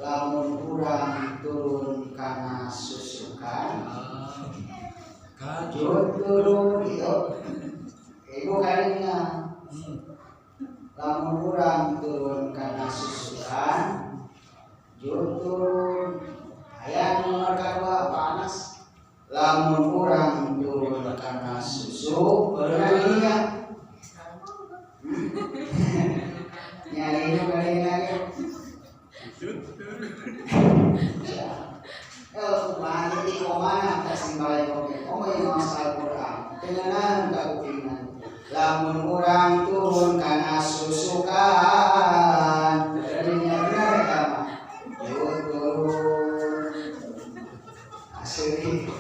Lamun urang turun kana susukan kanjut turun gitu. Ibu kalinya lamun urang turun kana susukan jut turun. Aya nomor kadua panas. Lamun urang turun kana susu beurang nya. Nyari nu kalinya ge. Kumaha di komana teh sing balik oge. Komo ieu maos Al-Qur'an. Tengenaan ka kupingan. Lamun urang turun kana susukan, jadinya bener eta mah. Turun. Asli.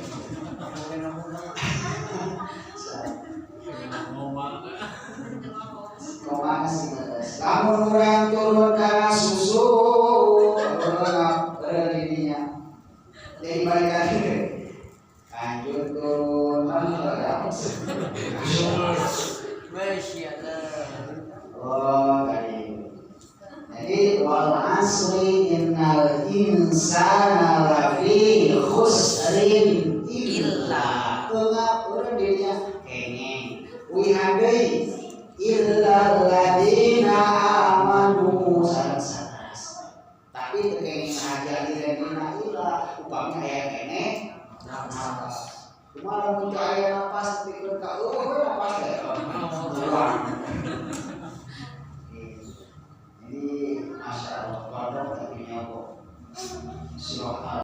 Kumaha sih lamun urang turun kana susu, dirinya. Jadi balik lagi lanjut turun. Oh tadi. Jadi wal asri innal insana lafi khusrin illa ngap urang dirinya kengeng. Wihan deui illa alladziina amanu sareng sanes. Tapi teu kengeng aja dina illa upami aya keneh napas. Kumaha lamun teu aya napas pikeun ka eueuh napas teh. Jadi masya Allah, tapi nyokok surah